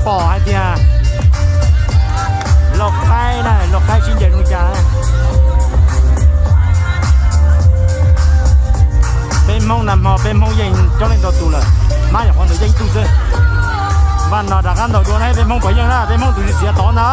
Pom hais tias Lauj Qaib na, Lauj Qaib sib ncaws zoo li cas. Peb Hmoob nag hmo peb Hmoob yeej coob leej ntau tus lawm, mas nyuam qhuav ntawm yeej ib tug xwb. Mas no rov qab ntaus dua na, peb Hmoob puas yeej na, peb Hmoob tus txiav tod na.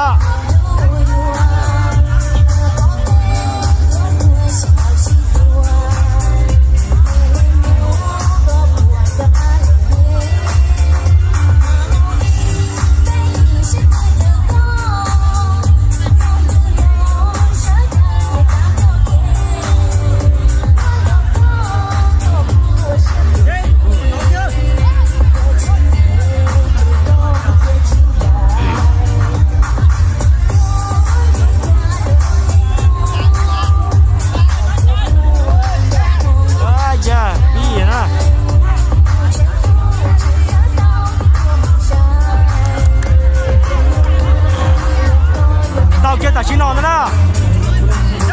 Tau kiag tam sim no ntag na,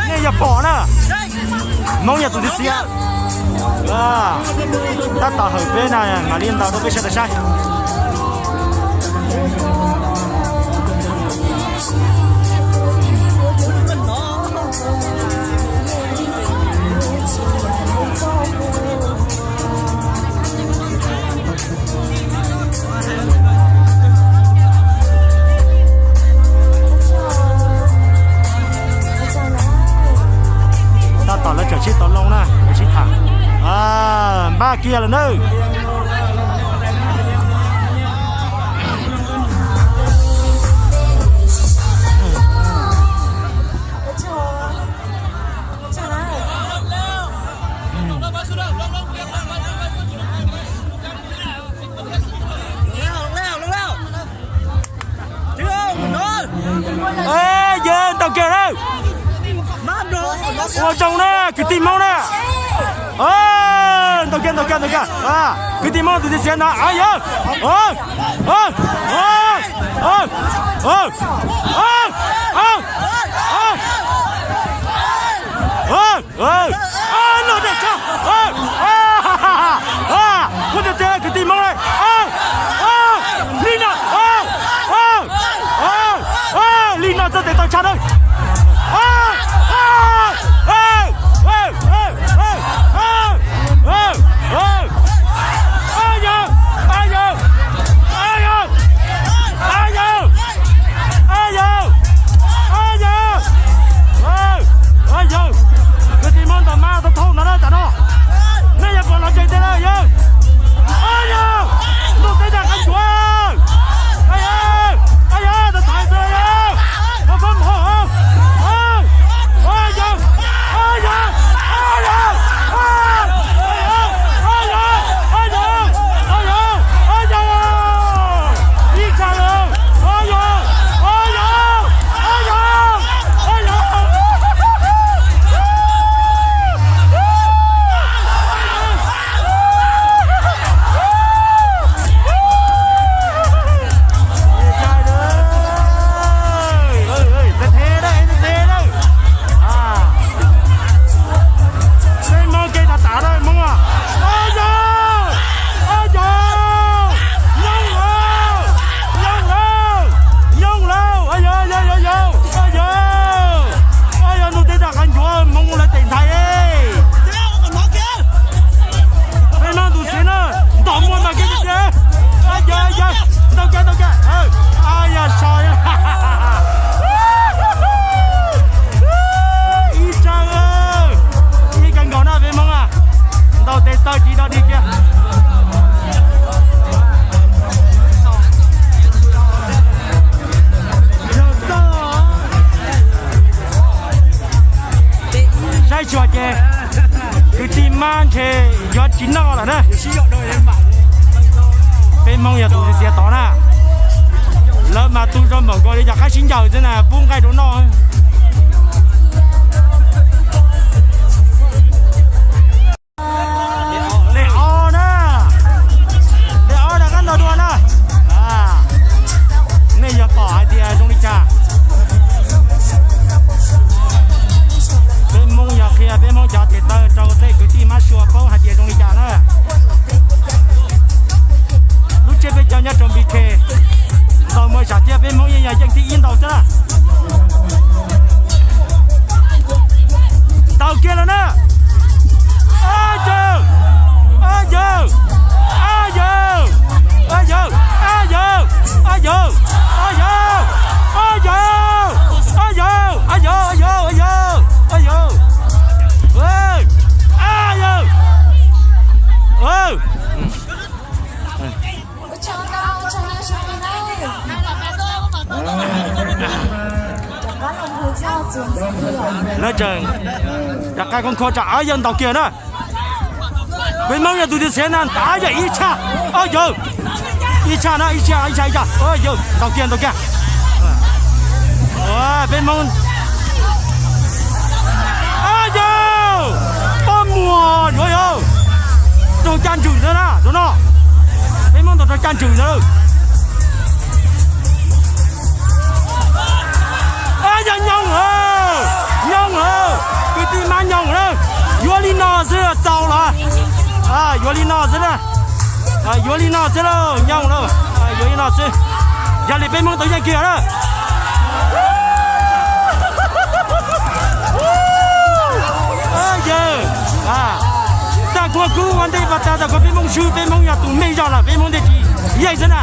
nej yog pom na, Hmoob yog tus txiav txiav. Tab tom hawm peb na, mam li ntaus rau peb sawv daws saib. Tab tom lawv tseem sib tau loo na, lawv sib tham. Npaj kiag lawm nawb. Yog ntaus kiag na. Ua zoo na kwv tij Hmoob na. Ntaus kiag, ntaus kiag, ntaus kiag. Kwv tij Hmoob tus txiav txiav no, yog. Noj tshaj, kuv tias tias kwv tij Hmoob li no, li no txoj tes taw tshaj na. Yawg, kwv tij Hmoob ntaus mab thauj thauj ntawd na, tam no nej yuav pom los tsees tiag lawm yawg. Yawg, ntuj teb nrag qab ncuav. Yawg, thaiv xwb yawg. Pab pab mus. Yawg, yawg, yawg, yawg, yawg, yawg, ib txha yawg, yawg, yawg, yawg. Peb Hmoob kev tas tas na Hmoob. Yawg, yawg, nyooj lawm, nyooj lawm, nyooj lawm, yawg, yawg, yawg, yawg, yawg, ntuj teb nrag qab ncuav Hmoob lawv tes ntxhais. Peb Hmoob tus txiv na, ntaus muaj mas kiag tiag. Yawg, yawg, ntaus kiag, ntaus kiag. Yog so ib tsaug, ib kawg nkaus na peb Hmoob a, ntaus tes taw tsis dog dig kiag. Saib xyuas ces kwv tij mab ntshe yuav tsis noj lawm na. Peb Hmoob yog tus txiav txiav tod na. Lawv mas tu zoo npaum nkaus li cov qaib sib ncaws xwb na, pub nqaij rau noj. Leej ob na, leej ob rov qab ntaus dua na. Nej yog pom hais tias zoo li cas? Peb Hmoob yog qhia peb Hmoob cov tes taw rau tej kwv tij mab sua paub hais tias zoo li cas na. Lub tsiab peb cov nyob rau Npi Khe, Lawv tseem rov qab khoob khoob tsam, yog ntaus kiag na. Peb Hmoob yog tus txiav txim na, ntaus yog ib tshaj, o yog ib tshaj na, ib tshaj, ib tshaj, ib tshaj, o yog ntaus kiag, ntaus kiag. Peb Hmoob, o yog, o muag yuav yog raug caj ntswg ntawd na, rau no. Peb Hmoob ntaus raug caj ntswg ntawd. Yog nyooj lawm, nyooj lawm, kwv tij mab nyooj lawm. Yuav li no xwb txaus los, yuav li no xwb na, yuav li no xwb lauj, nyooj lauj, yuav li no xwb. Yog li peb Hmoob tau yeej kiag na. Yawg, tag kuv kub ua ntej pas tas tag kuv peb Hmoob swb, peb Hmoob yog tus me zog lawm, peb Hmoob ntej tsis yeej xwb na.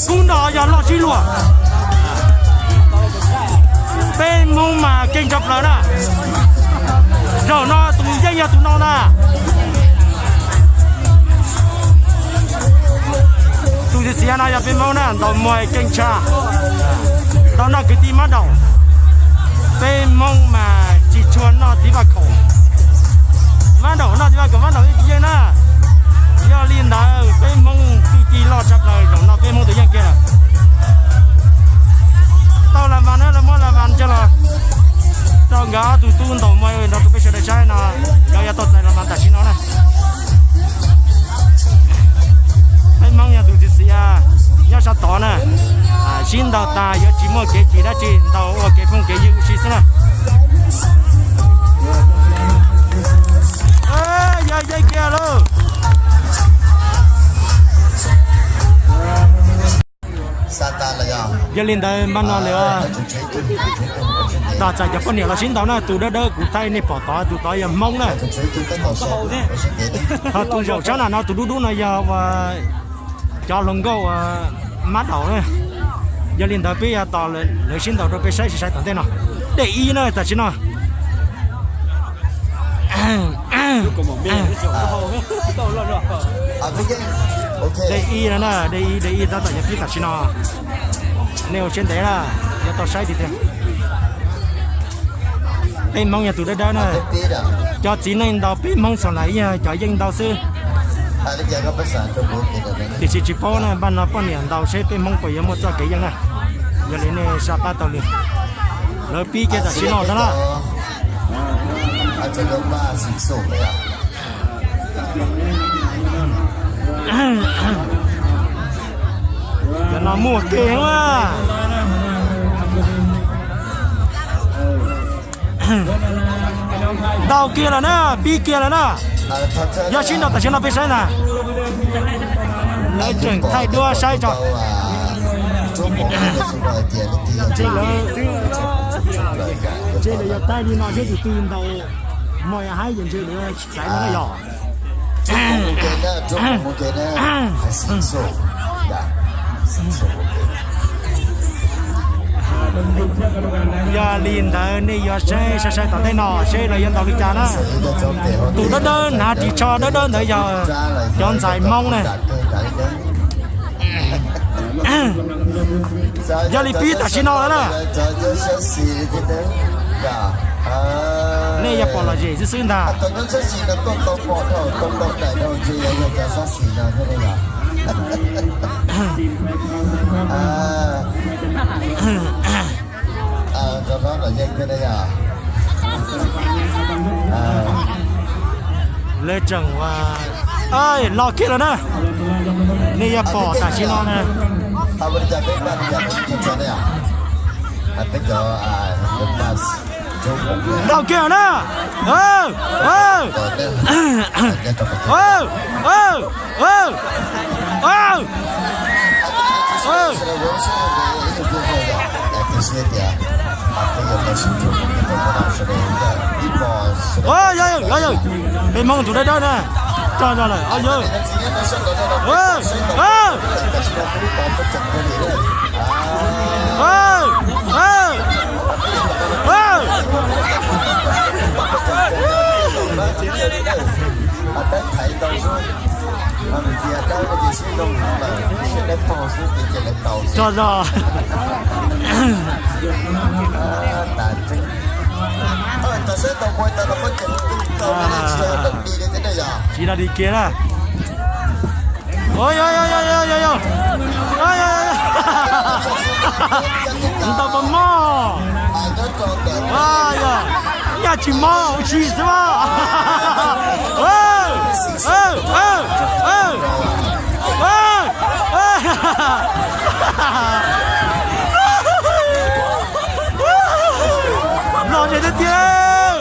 Kub no yog loj sib luag. Peb Hmoob mas keej tshaj plaws na. Zaum no tus yeej yog tus no na. Tus txiav txim no yog peb Hmoob na, ntaus muag keej tshaj. Tau noj kwv tij mab daum. Peb Hmoob mas tsis tshua noj txiv vaj khaum. Mab daum noj txiv vaj khaum, mab daum ib tsis yeej na. Yog li ntawd peb Hmoob txuj ci loj tshaj plaws, zaum no peb Hmoob tus yeej kiag lawm. Tau las vas na, lawv muab las vas coj los rau nkawd ob tug tub ntaus muag nrog rau peb sawv daws saib no, nkawd yuav tau txais las vas tam sim no na. Peb Hmoob yog tus txiav txim nyob sab tod na. Sib ntaus tas yuav tsis muaj kev chim dab tsi, ntaus ua kev phooj kev ywg ua si xwb na. Yog yeej kiag lauj. Yog li ntawd npaj no lawm, txais cov poj niam los sib ntaus na, tus dawb dawb kuv thaij nej pom tod, tus tod yog Hmoob na. Ho tus zaum sab nram no tus dub dub no yog ua cov hluas nkauj ua mab daum na. Yog li ntawd peb yuav tos lawv sib ntaus rau peb saib, saib tom ntej no. Dej ib na tam sim no. Dej ib no na, dej ib, dej ib tab tom yuav pib tam sim no. Nej ua siab ntev na, yuav tau saib tiag tiag. Peb Hmoob yog tus dawb dawb na. Cov txiv neej ntaus peb Hmoob xaus lawm, yog cov yeej ntaus xwb. Tiam sis tsis paub na, npaj no poj niam ntaus seb peb Hmoob puas yuav muaj txoj kev yeej na. Yog li nej saj pab tau li. Lawv pib kiag tam sim no ntag na. Cov no muaj kev heev na. Ntaus kiag lawm na, pib kiag lawm na. Yog sib ntaus tam sim no peb saib ntag. Lawv tseem thaij duab saib tso. Ntshe lawv, ntshe lawv yog thaij li no thiab tus twg ntaus muag yog haib ces ntshe lawv xaiv no na yog. Yog li ntawd nej yuav saib, saib saib tom ntej no seb lawv yuav ntaus li cas na. Tus dawb dawb hnav ris tsho dawb dawb ntawd yog cov ntxhais Hmoob na. Yog li pib tam sim no lawm na. Nej yuav pom lom zem xwb xwb ntag. Lawv tseem los kiag lawm na. Nej yuav pom tam sim no na. Ntaus kiag na. Peb Hmoob tus dawb dawb na, tso tso lawm. Tso tso. Tsis no di kiag na. Ov, yog, yog, yog, yog, yog, yog. Ntau pas mob. Yog, nyaj tsis mob ua si xwb mas. Lom zem tiag tiag.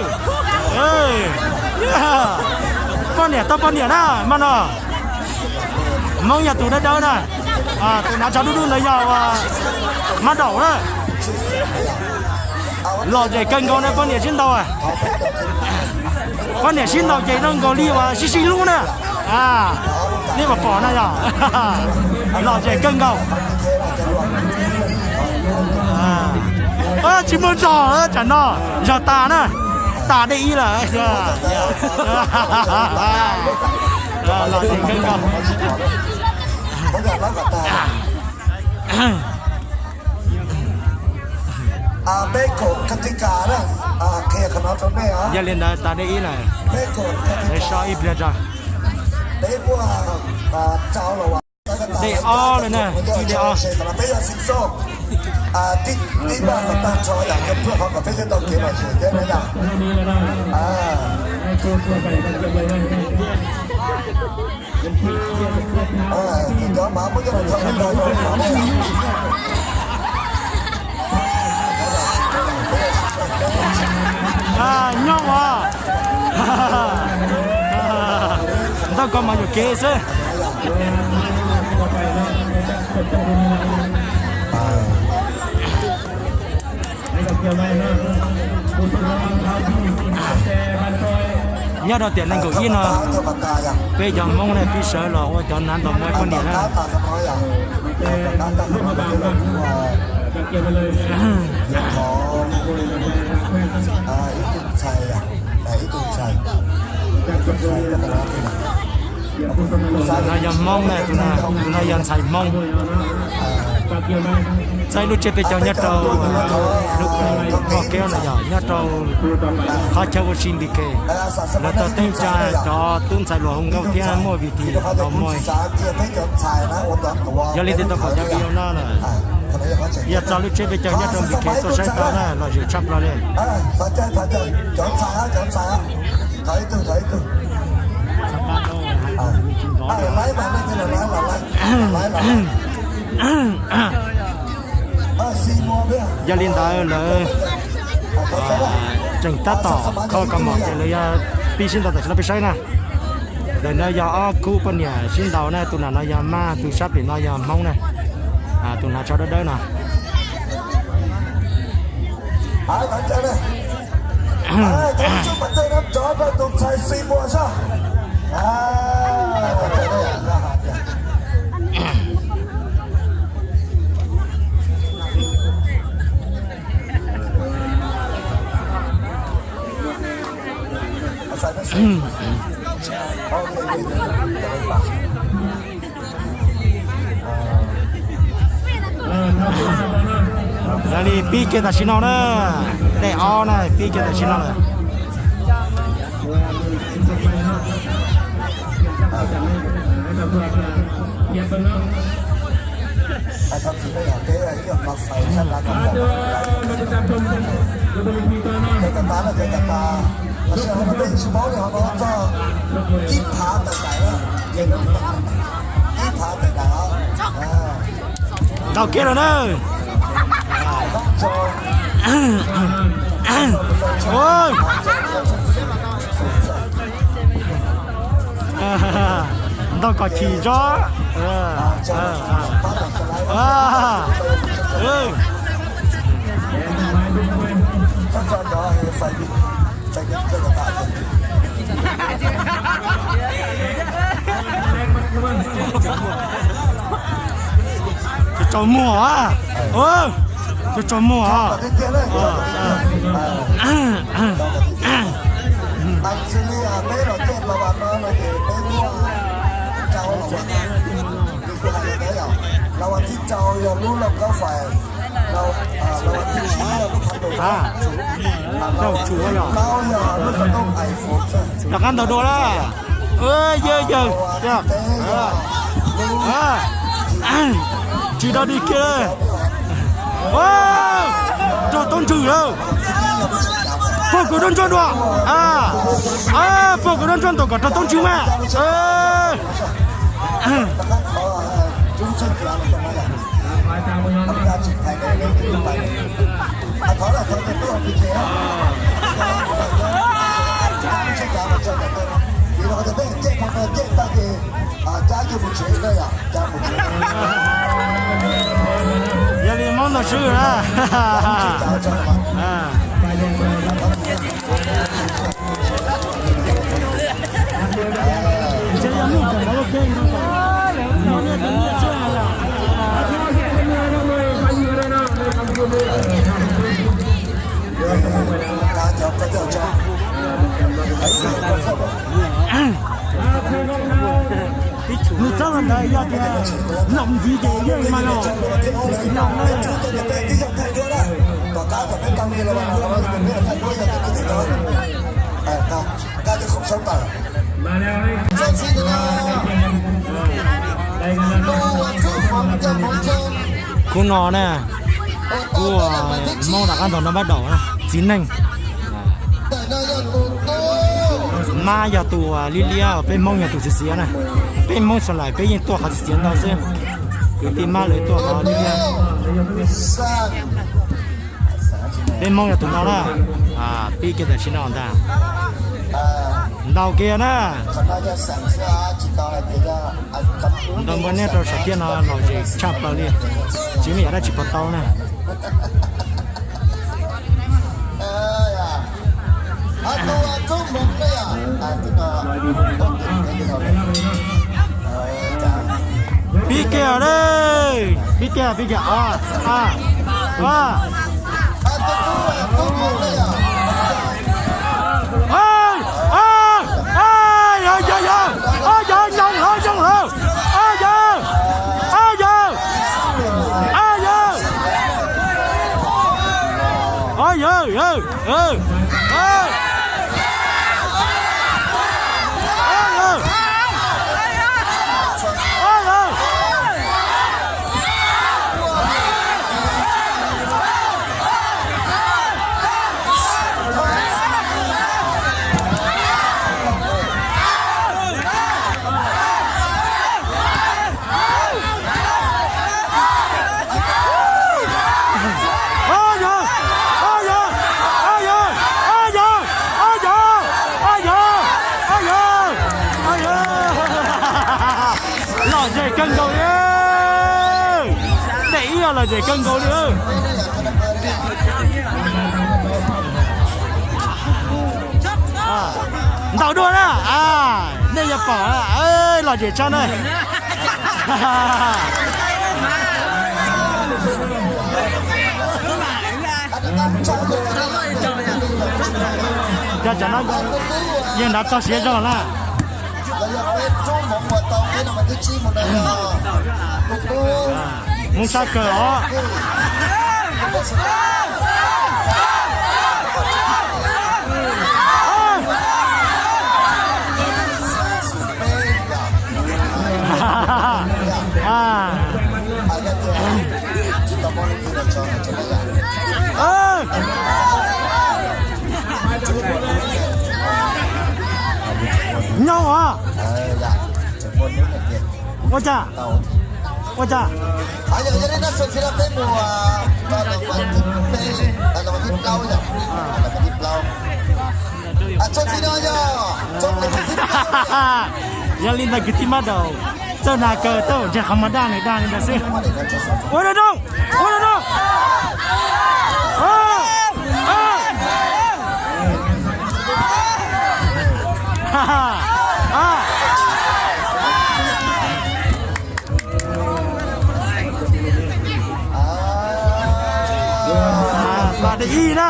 Poj niam tau poj niam na, maj no. Hmoob yog tus dawb dawb na. Tus hnav tsho dub dub ntawd yog mab daum na. Lom zem kawg nkaus na, poj niam sib ntaus. Poj niam sib ntaus ces zoo nkaus li uas sib sib hlub na. Nej puas pom na yog. Lom zem kawg nkaus. Tsis muaj zog tsam no, zog tas na, tas dej ib lawm. Lom zem kawg nkaus. Yog li ntawd tas dej ib lawm, so ib pliag tso. Dej ob lawm na, ib dej ob. Nyob as, ntau koj mas yuam kev xwb. Nyob rau tiam nees nkaum ib no, peb cov Hmoob ne pib sawv los ua cov hnav ntaus muaj poj niam na. Tus no yog Hmoob na, tus no yog ntxhais Hmoob. Txawb lub tsiab peb caug nyob rau lub koj kev no yog nyob rau qhov chaw ua si nti ke. Lawv tau teeb tsa cov tub ntxhais luag hu nkauj thiab muaj vim tis tau muaj. Yog li tis tau pom cov video no na, yog txog lub tsiab peb caug nyob rau nti ke tuaj saib tau na, los zem tshaj plaws li. Yog li ntawd lawv tseem tab tom kho kaus mom ces lawv yog pib sib ntaus tam sim no peb saib na. Ntawm no yog ob khub poj niam sib ntaus na, tus nam no yog maj, tus sab pem no yog Hmoob na. Tus hnav tsho dawb dawb no. Yog li pib kiag tam sim no na, dej ob na, pib kiag tam sim no lawm. Tau kiag lawm na. Ntau kom chim tso. Tsaus muag, tsaus muag. Los vas thib rau yog lub lauj kaub fais. Rov qab ntaus dua lawm. Yawg yawg, tsis dog dig kiag li. Rog Toob Ntswg lawm. Pog Kaum Rog Ntsuag dua. Pog Kaum Rog Ntsuag ntaus kom Rog Toob Ntswg mas. Yog li Hmoob ntaus swb na. Nws txhob los ntawd, yog tias los ntxiv ces yeej mas los, los na. Khub no na, kuj Hmoob rov qab ntaus no pab daum na, txiv neej. Mab yog tus liab liab, peb Hmoob yog tus txiv xiav na. Peb Hmoob Xas Lais peb yeej tuaj qhov txiv xiav ntau xwb, kwv tij mab lawv tuaj qhov liab liab. Peb Hmoob yog tus no na, pib kiag tam sim no ntag. Ntaus kiag na. Ntaus npua niaj rau saum tiaj no lom zem tshaj plaws li, tsis muaj yam dab tsi pov tau na. Pib kiag os, pib kiag, pib kiag os. Yawg, yawg, yawg, yawg, zoo lawm, zoo lawm. Yawg, yawg, yawg, yawg, yawg. Lom zem kawg nkaus li. Daim ib lom zem kawg nkaus li. Ntaus dua na, nej yuav pom, lom zem tshaj na. Cov tsam no yeej nrov txog siav zog na. Mus sab kawg os. Nyob os. Ua cas? Ua cas? Yog li ntawd kwv tij mab daum, txawj hnav kaw tau ntshe qhov muag daj nws daj li ntawd xwb. Ua zoo zoo, ua zoo zoo. Pab thib ib na.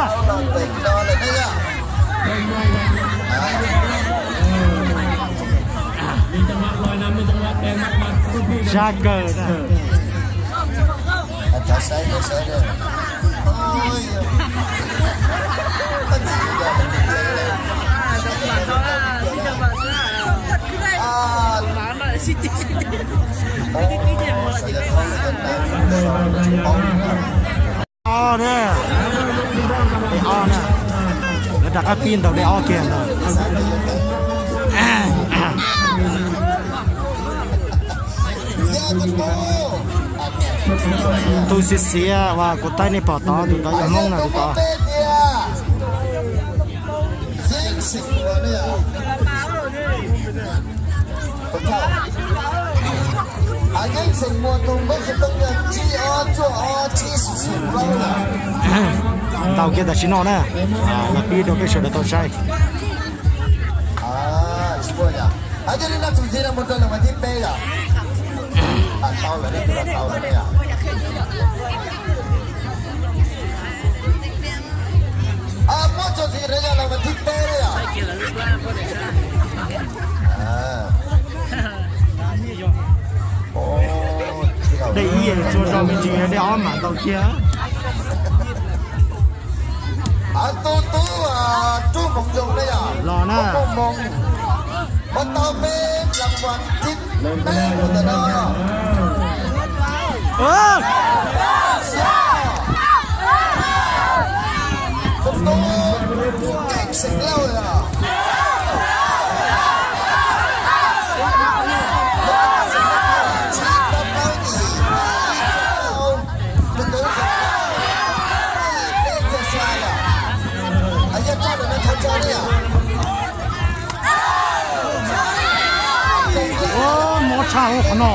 Sab kawg na. Ob ne, ob ne, lawv rov qab pib ntaus dej ob kiag ntag. Tus xiav xiav uas kuv taij nej pom tod, tus tod yog Hmoob na, tus tod. Ntaus kiag tam sim no na, los pib rau peb sawv daws tau saib. Dej ib txhua zaus me ntsis, dej ob mam ntaus kiag. Tus tub Rub Moov Zoo na yom, los na, Rub Moov Zoo, muab tau peb las vas thib peb ntawm no. Tus tub Keeb Xeem Lauj yom. Mob tshaj qhov no.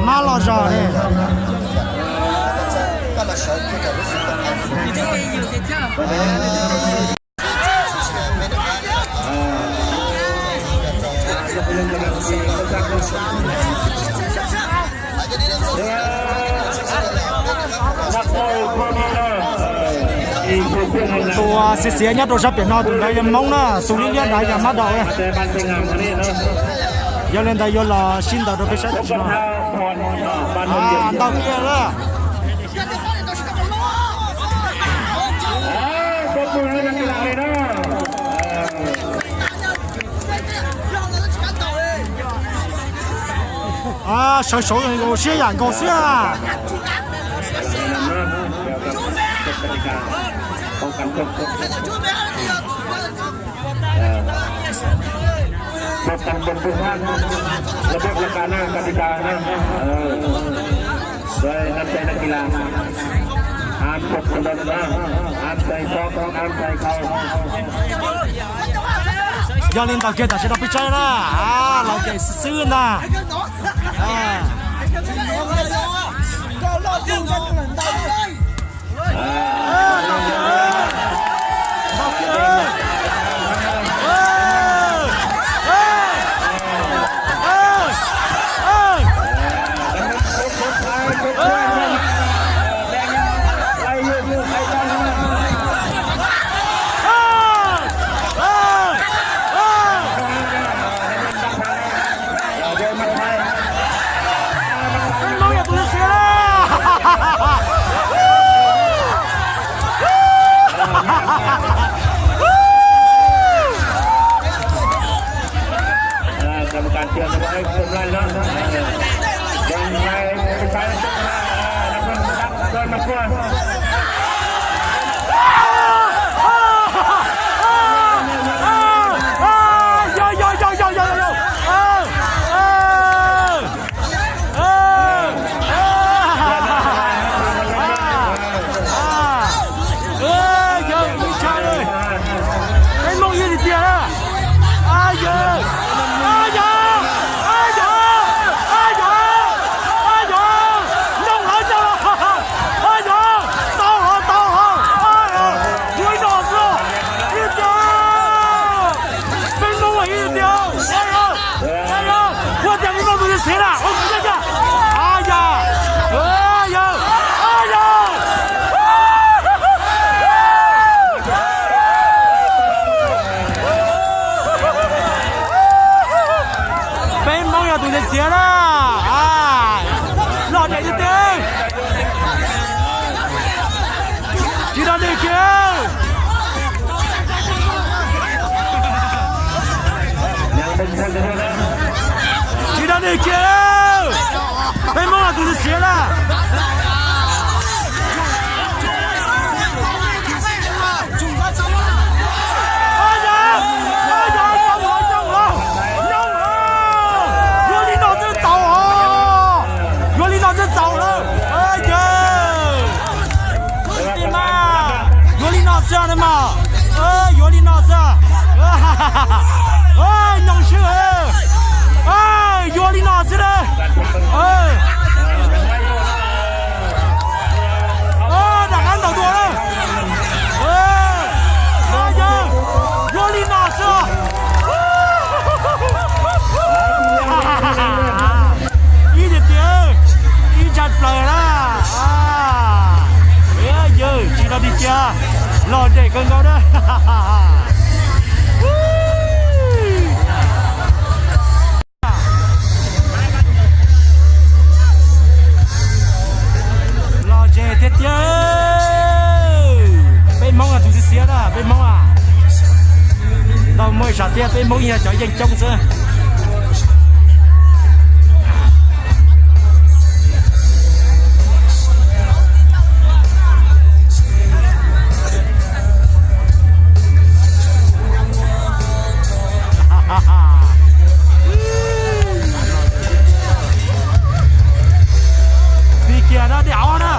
Mab los zog li. Tus xiav xiav nyob rau sab pem no, tus ntawd yog Hmoob na, tus liab liab ntawd yog Mab Daus. Yog li ntawd yuav los sib ntaus rau peb saib tam sim no. Ntaus kiag lawm. Sawv saud siab yam nkaus xwb. Một trăm bốn mươi hai. Nó biết là khả năng kati ka na. Rồi, năm tay là kỳ lạ. An phục của đợt na. An tay có, có an tay không. Yog li ntawd kiag tam sim no peb saib na, lawv kev xwb xwb ntag. Peb Hmoob ib li tiag na. A yog, a yog, a yog, a yog. Tus xiav xiav na, lom zem tiag tiag, tsis rov dig kiag, tsis rov dig kiag, peb Hmoob tus xiav xiav na. Yuav li no xwb txaus os, yuav li no xwb txaus lawm. Yawg, yuav li no xwb na mas, yuav li no xwb, nyob swb, yuav li no xwb na. Rov qab ntaus dua na. Yawg, yuav li no xwb. Ib tiag tiag, ib ntsa plaws na. Yawg tsis rov dig kiag, lom zem kawg nkaus na. Lom zem tiag tiag. Peb Hmoob tus xiav xiav na, peb Hmoob a. Tau muaj ib sab tiag, peb Hmoob yog cov yeej coob xwb. Tig kiag no, tig av na.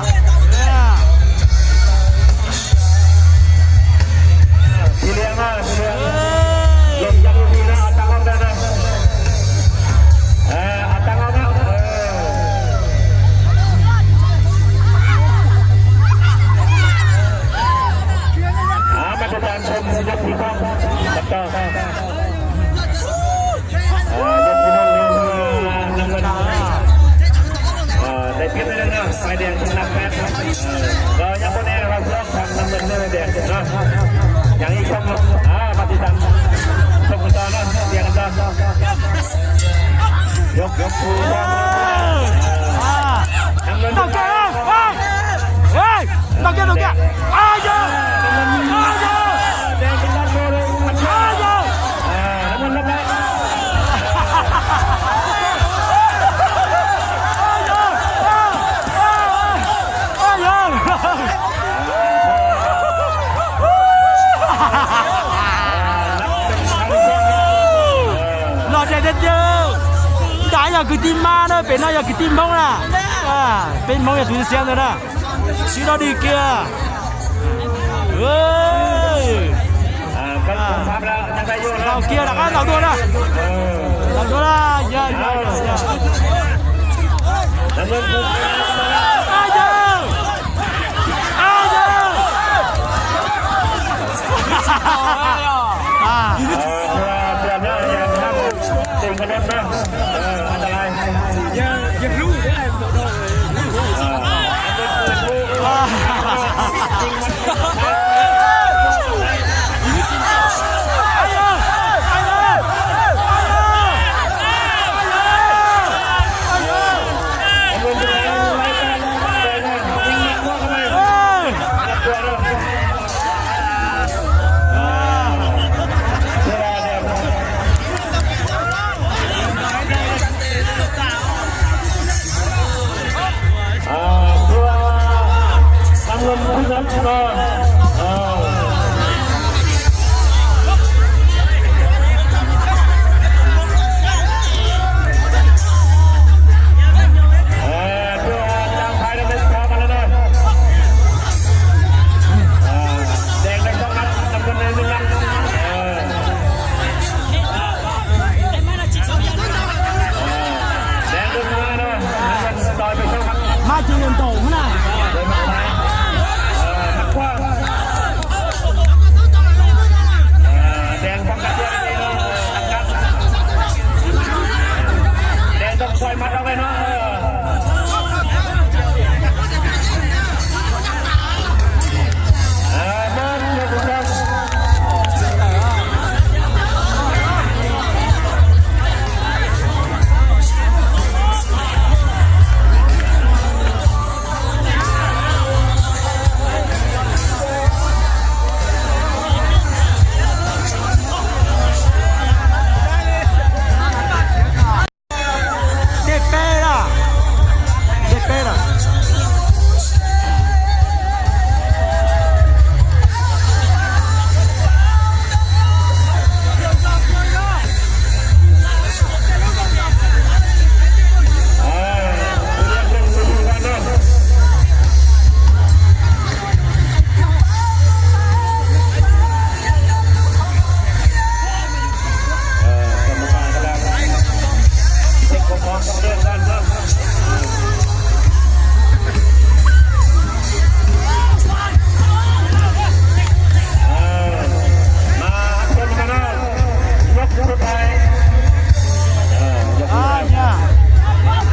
Ntaus kiag, ntaus kiag, ntaus kiag. Ab yawg, ab yawg, ab yawg, ab yawg. Lom zem tiag tiag. Nram yog kwv tij Mab na, pem no yog kwv tij Hmoob na. Peb Hmoob yog tus xiav xiav ntawd na. Tsis rov dig kiag. Ntaus kiag, rov qab ntaus dua na. Ntaus dua na, yog, yog, yog, yog. Ab yawg, ab yawg.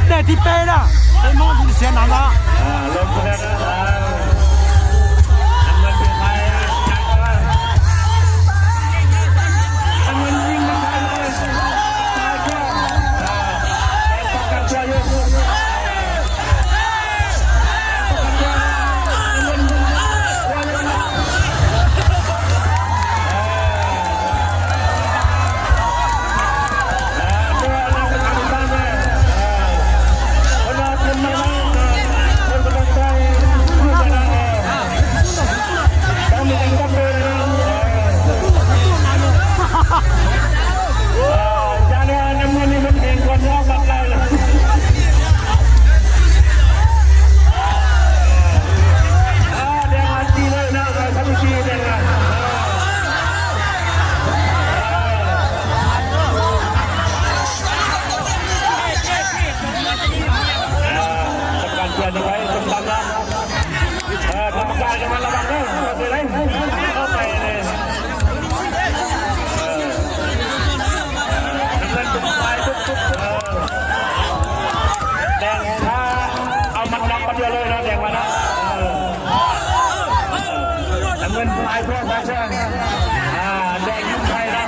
Daim thib peb na, peb Hmoob xiav na no. Deem tha, au mas nrog koj dua lawm no, deem mas no. Nquen phai tuaj tag seb. Deem phai rau.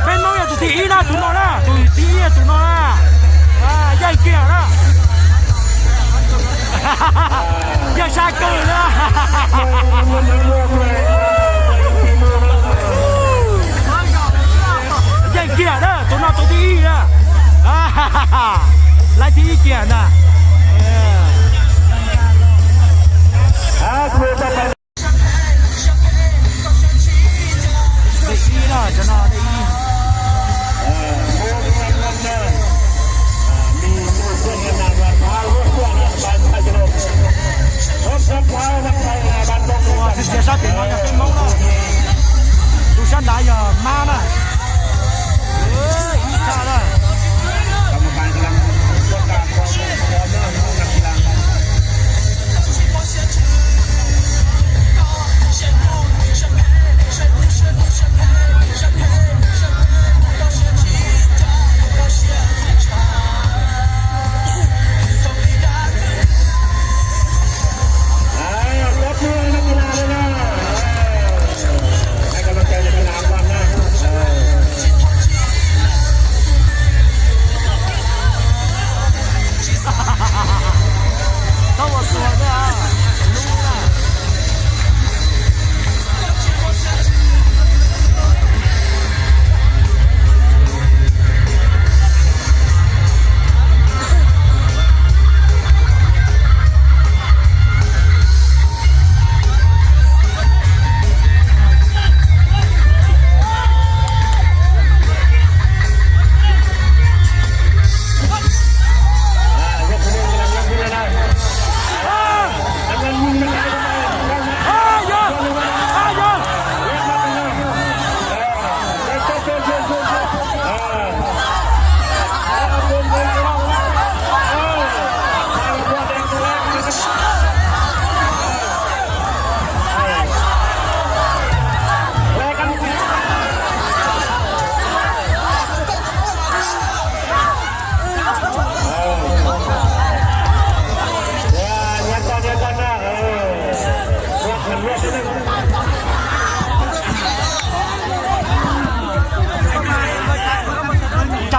Peb Hmoob yog tus thib ib na, tus no na, tus thib ib tus no na. Yeej kiag na. Yeej sab kawg na. Yeej kiag na, tus no tus thib ib na. Lawv thib ib kiag na. Tus ib na, cov no tus ib. Tus xiav sab pem no yog peb Hmoob na. Tus sab nrad yog Mab na. Ib txha na.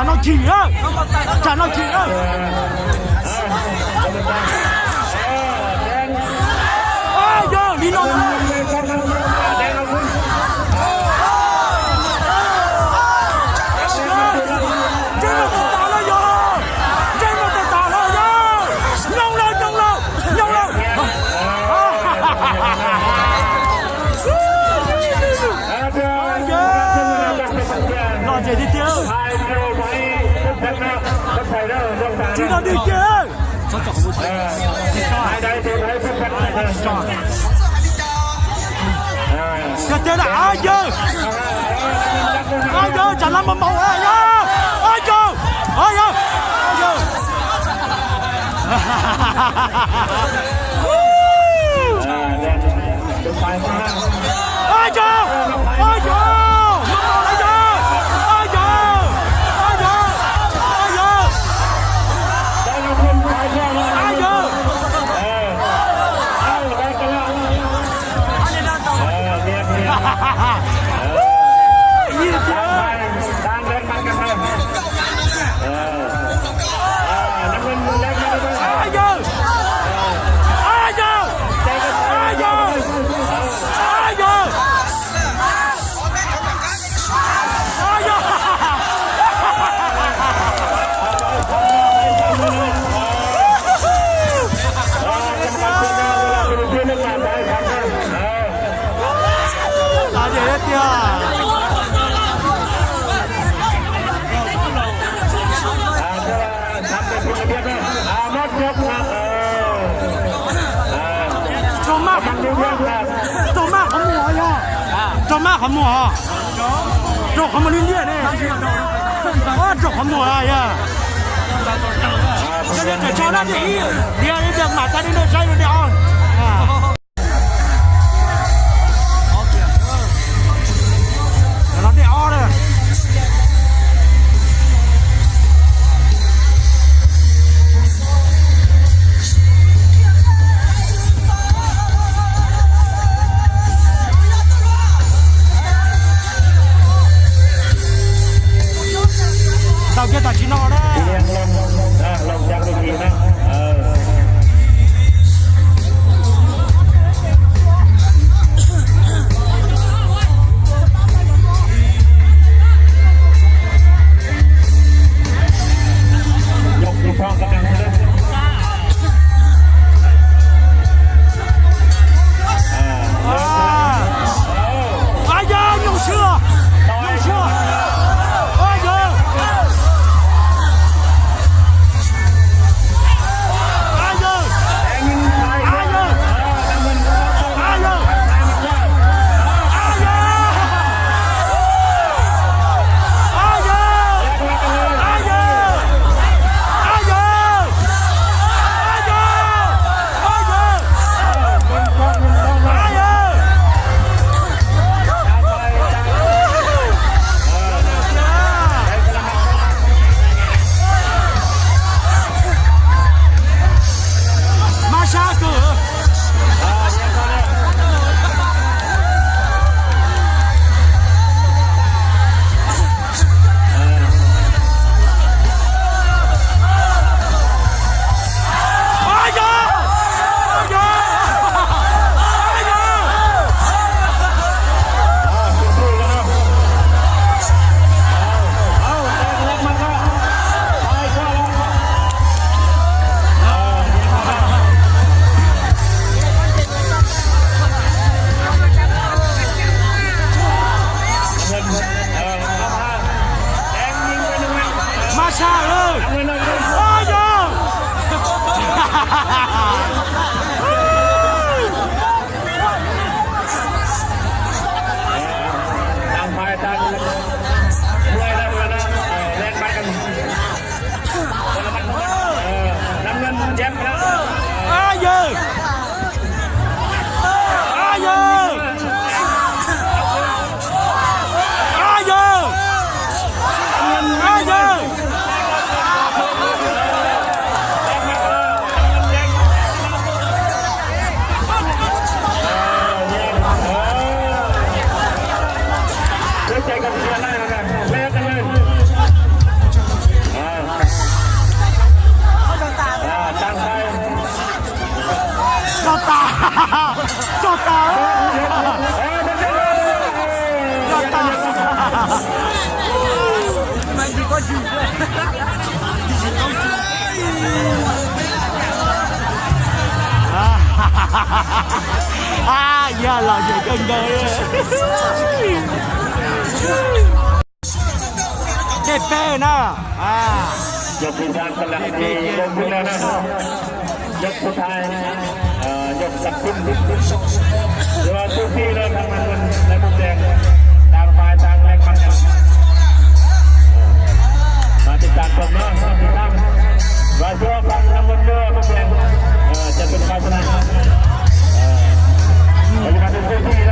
No chim na, tsam no chim na. Yog li no, ntsej muag tawg tas los yog, ntsej muag tawg tas los yog, nyob lawm, nyob lawm, nyob lawm. Los ces tiag tiag. Tsis tau dig kiag. Tiag tiag na, a yawg, a yawg, tsam no mas maum a yawg, a yawg, a yawg, a yawg. Ab yawg, ab yawg, mas maum a yawg, ab yawg, ab yawg, ab yawg, ab yawg. Ib tiag. Ab yawg, ab yawg, ab yawg, ab yawg. Tiag. Raug maj qhov muag, raug maj qhov muag os, raug qhov muag li liaj ne, raug qhov muag yog. Cov niag tawm tsho na, tiag ib, tiag ib, tiag mam txhais li no saib li tiag os. Los dej ob na. Tau kiag tam sim no na. Yog los yog kawg nkaus li. Dej peb na. Dej peb kiag. Dej peb kiag. Dej peb kiag. Tus tij no thaj Mas Muas lawv mus tsees, tag fais tag lej mas. Mas tiv tam koom no, tiv tam. Vas cuab pab thaj Mas Muas mus tsees, ces tus qhov xwb na. Tus tij no, tus tij no.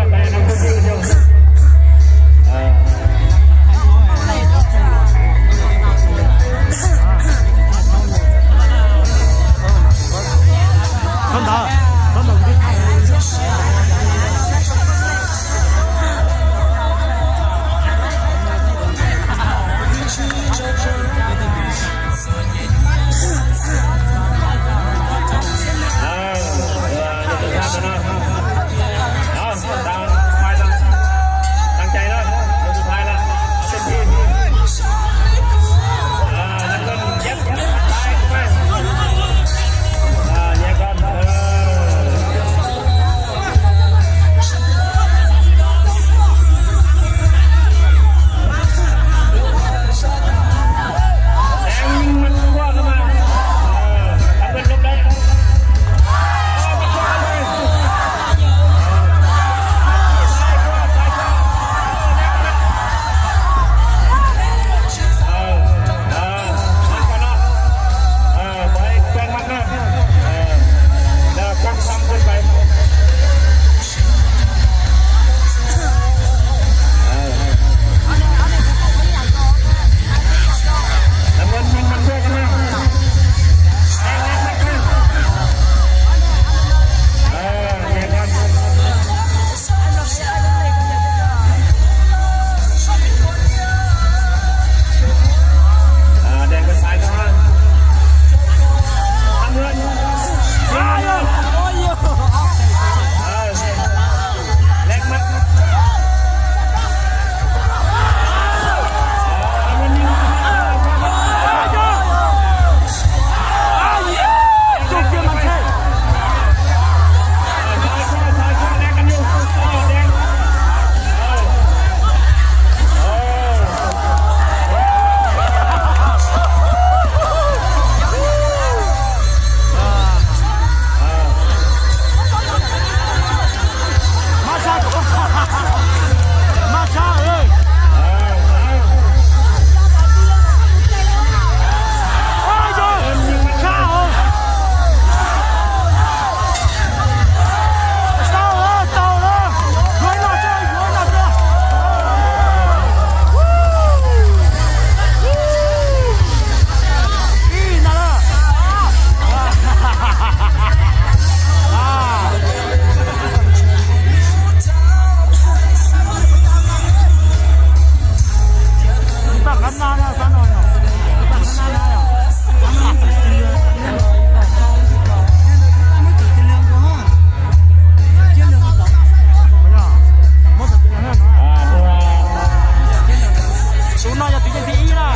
Tus no yog tus yeej thib ib na.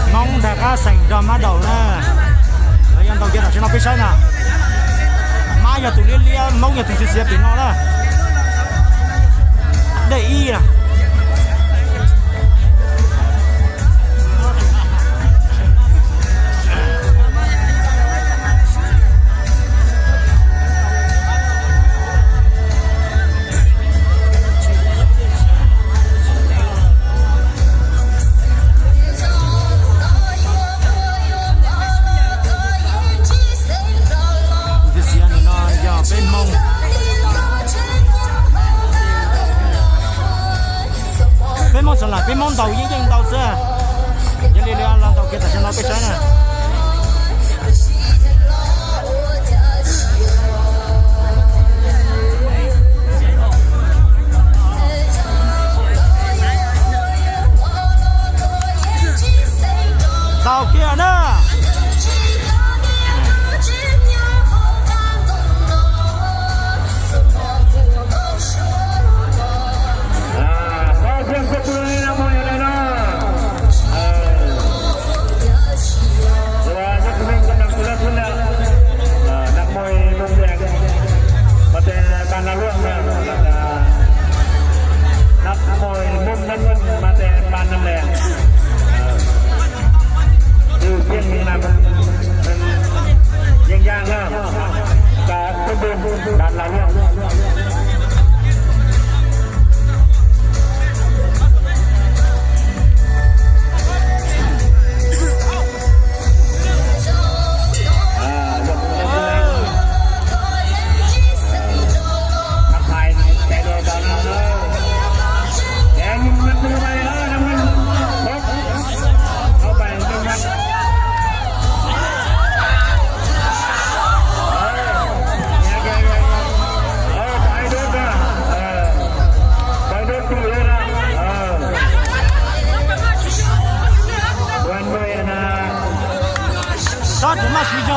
Hmoob nrog qab xeem nrog mab daum na. Lawv yuav ntaus kiag tam sim no peb saib na. Mab yog tus liab liab, Hmoob yog tus xiav xiav pem no na. Dej ib na. Peb Hmoob ntaus yeej yeej ntau xwb. Yog li los ntaus kiag tam sim no peb saib na. Ntaus kiag na. Sab kuv maj siv zog.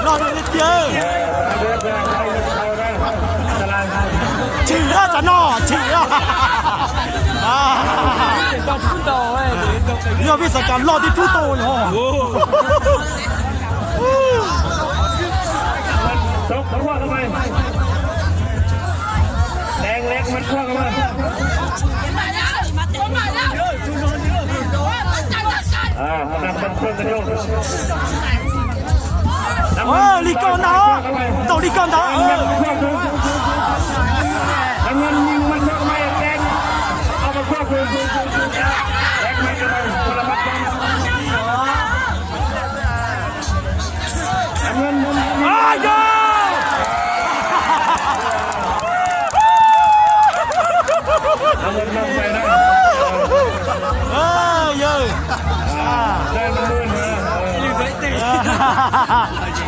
Loj tiag tiag. Tshwm lawm, tam no tshwm lawm. Yog peb xav cas loj tib tug tau no. Li koj ntag, ntaus li koj ntag.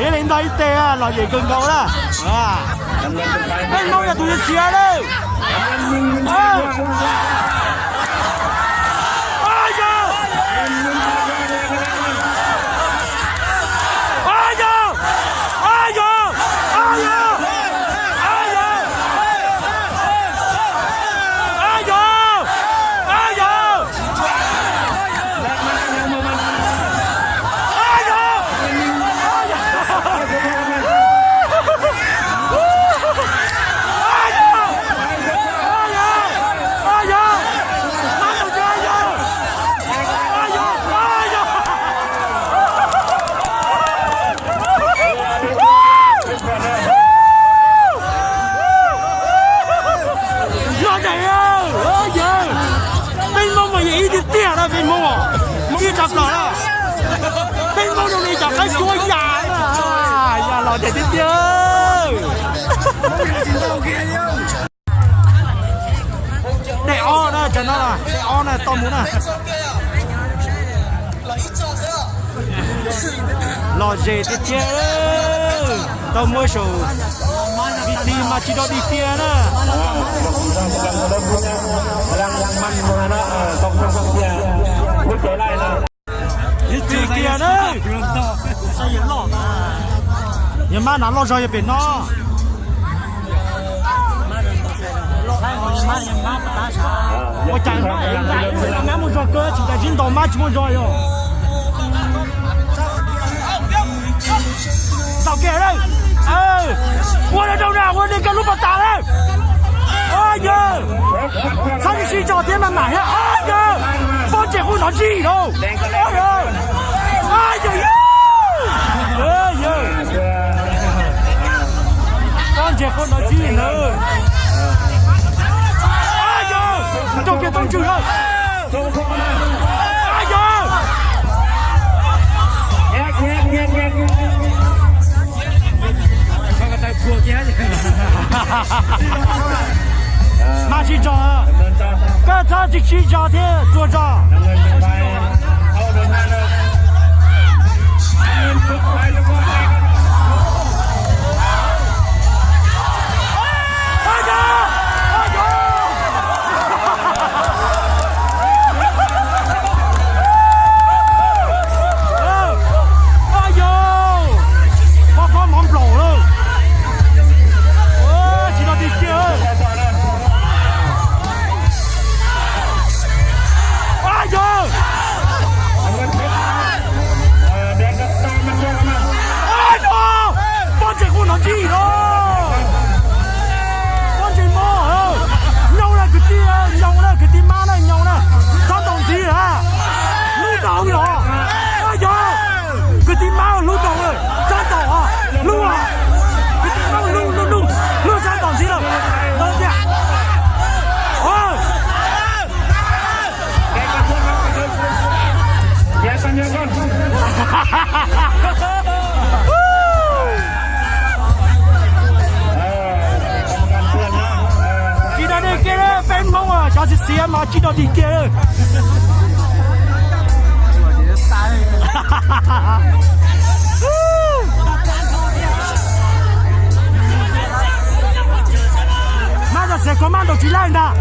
Ib leeg ntog ib teg, lom zem kawg nkaus na. Peb Hmoob yog tus txiav lawm. Yog daim, yawg, peb Hmoob mas yog ib tiag tiag na, peb Hmoob, Hmoob ib tsoom plaub na, peb Hmoob zoo li cov qaib suab yam na, yog lom zem tiag tiag. Daim ob na, cov no daim ob na, tau mus na. Lom zem tiag tiag, tau muab saum tiv tiv mas tsis tau dig tiag na. Tsis tiag na. Yawg Mab hnav loj zog yog pem no. Ua cas Mab mus zog kawg, tsis tas tsis ntaus Mab tsis muaj zog yog. Tau kiag lawm. Ua rau na, ua nej koj lub pas tas lawm. Yawg, txhob tsis sib tso thiab mas mam Tsis lauj. Yawg, yawg, pob ntseg qub no tsis nawb. Yawg, rau kiag toob ntswg lawm. Yawg. Mas sib zog, koj txhob tsis sib zog thiab txuag zog. Yog, poj fob mov nplaum lawm. Tsis tau tig kiag. Yog, pob ntseg qub no ntsib no. Pob ntseg mob, nyob na kwv tij, nyob na kwv tij mab na, nyob na, txhob ntaus ntxiv a. Hlub ntaus los, yog, kwv tij mab hlub ntaus, txhob ntaus, hlub, kwv tij mab hlub, hlub, hlub, hlub txhob ntaus ntxiv lawm. Tias tsis tau tig kiag, peb Hmoob cov xiav xiav mas tsis tau tig kiag. Mab zog xiav koj mab ntaus tsis laij ntag.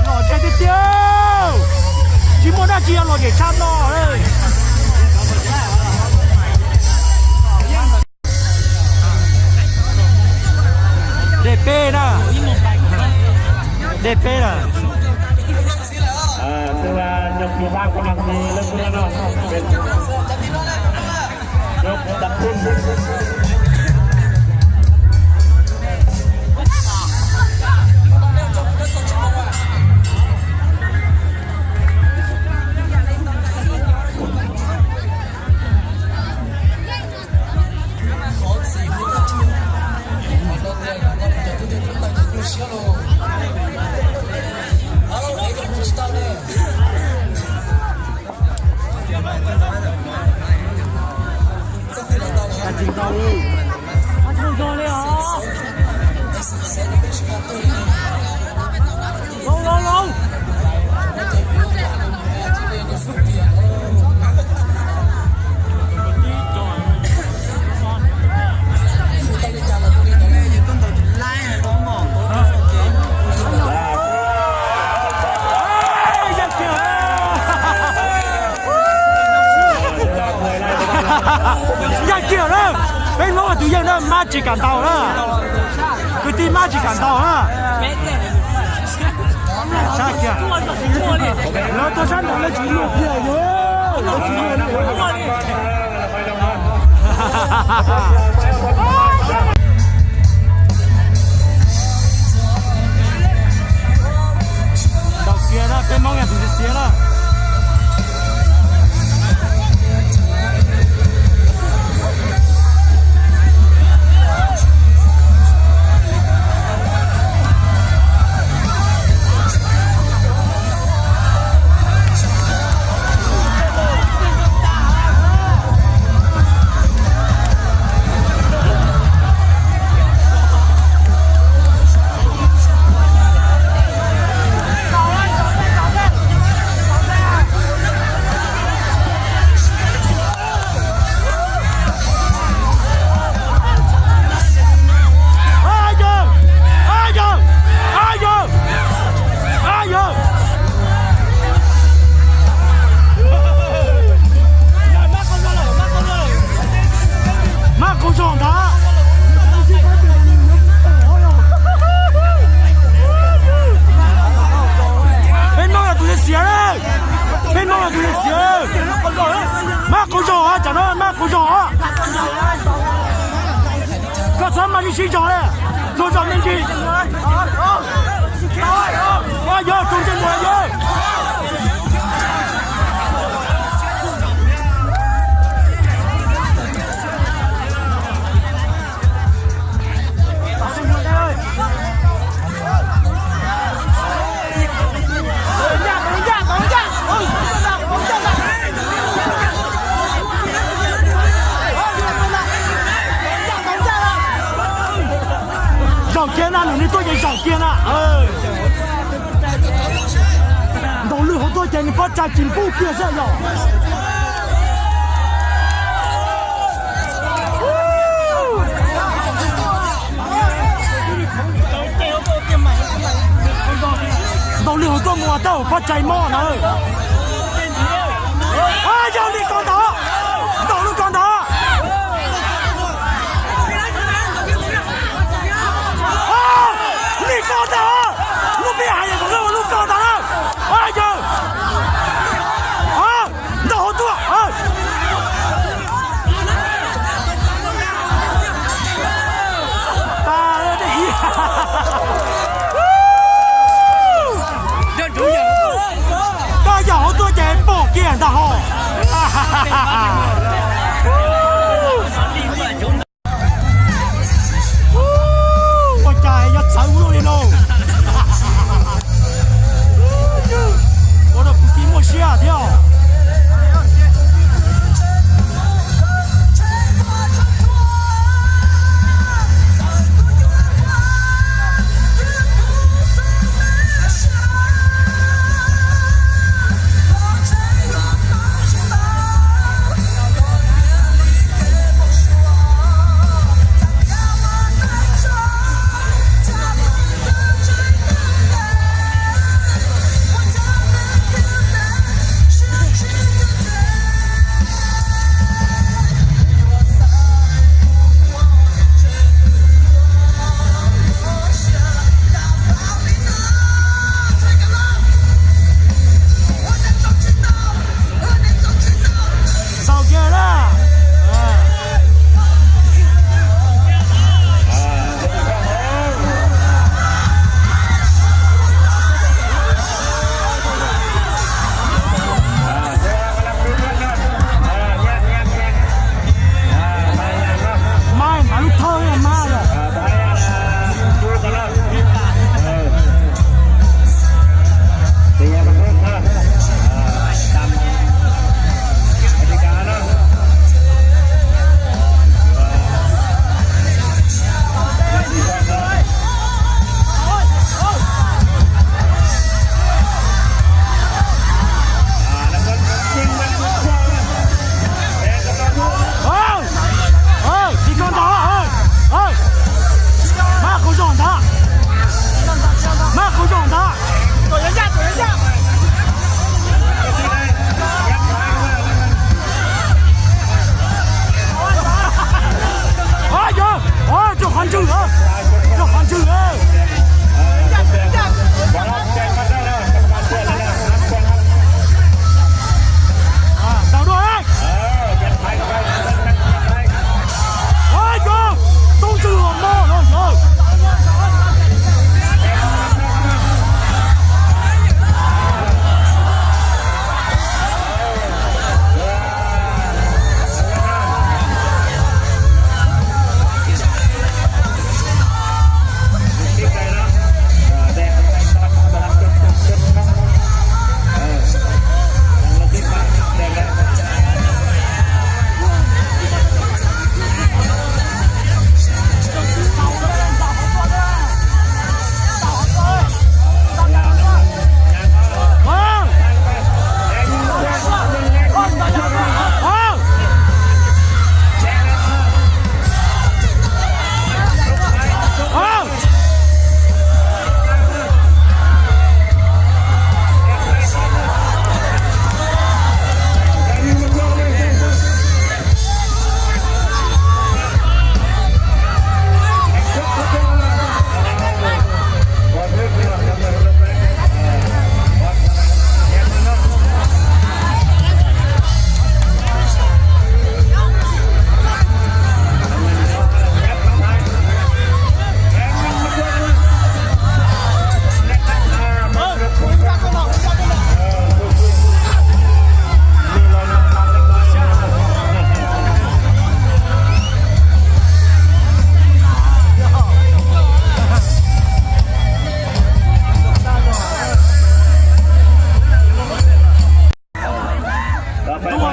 Los tiag tiag, tsis muaj dab tsi los zem tshaj no. Dej peb na, dej peb na. Yeej kiag na, peb Hmoob tus yeej na, mab tsis kam ntaus na, kwv tij mab tsis kam ntaus na. Lawv tuaj sab nraud lawv tsis luag kiag, lawv tsis luag. Ntaus kiag na, peb Hmoob yog tus xiav xiav na. Mab qaug zog ntag. Peb Hmoob yog tus xiav xiav, peb Hmoob yog tus xiav xiav. Mab qaug zog, tsam no mab qaug zog. Koj txhob Sib zog le, txhua zog me ntsis. Yog txhua ntsej muag yog. Zaum kiag na, nws tuaj ces zaum kiag na. Ntaus lwj hauv tuaj ces nws pob tsaig tsis npuj kiag xwb yog. Ntaus lwj hauv tuaj mus tab pob tsaig mob na. Yog li ko ntag, ntaus lub ko ntag. Li ko ntag, lub peb hais yog lub ko ntag na. Yog, ntaus hauv tuaj. Koj yog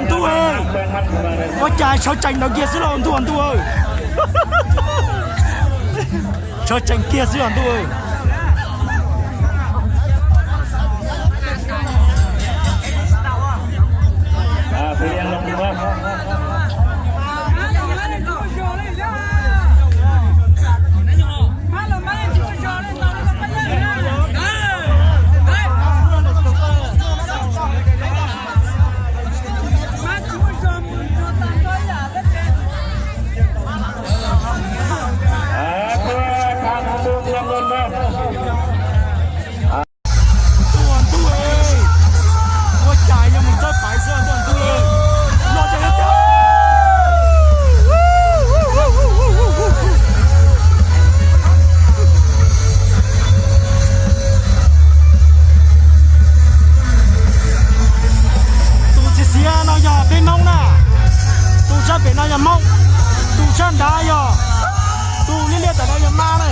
Ntuj, ua cas sawv tsees ntawd kiag xwb los ntuj ntuj. Sawv tsees kiag xwb los ntuj. Ntuj, ntuj, ua cas yog mus txawb paiv xwb ntuj, ntuj, los ces tus xiav xiav no yog peb Hmoob na, tus sab pem no yog Hmoob, tus sab nrad yog, tus liab liab tam no yog Mab na.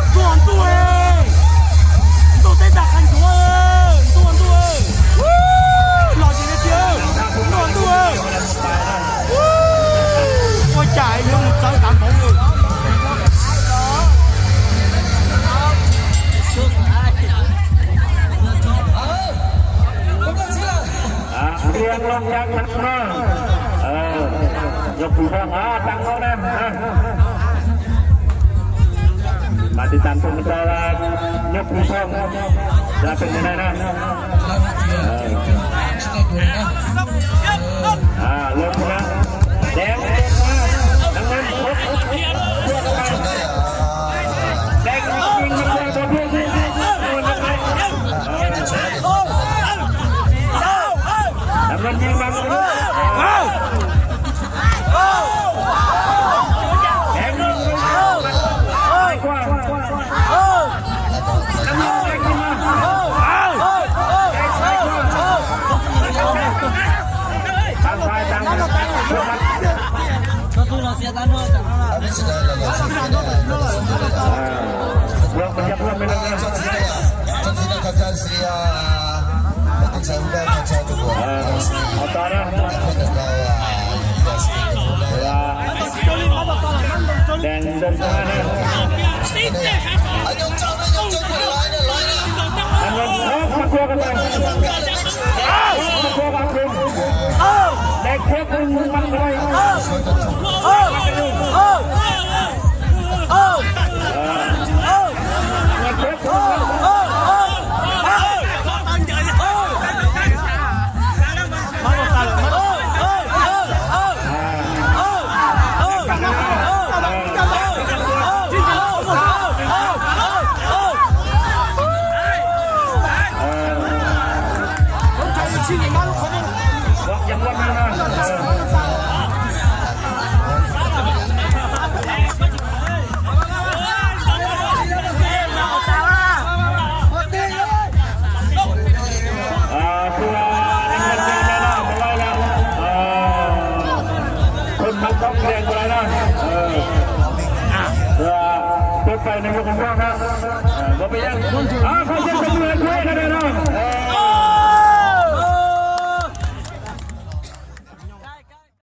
Ntuj, ntuj, ntuj teb tag qab ntuj, ntuj, ntuj, los ces tiag, ntuj, ntuj. Ua cas yuav mus txawv tav npaum li. Tiag loj cab tag no, nyob pus zoo, tag no na. Mas tiv tam tus rau nyob pus zoo, ra pem tus neeg na. Los pus na, dev, dev, dev, dev, dev, dev, dev, Vâng, mình dập luôn, mình dập luôn. Hot to đó. Là đèn đơn số hai này. Anh Luân, ơ, mặt qua các bạn. Ơ, mặt qua các bạn. Đẹp thiệt, anh Luân, mặt qua. Ơ, ơ, ơ. Ơ, ơ, ơ. Đẹp thiệt. Ơ, ơ, ơ. Thôn Mã Cốc đen qua đây đó. Ờ. Rồi, tôi phải này một con đó. Ờ, có biết không? À, phải xem cái người thuê cái này đó.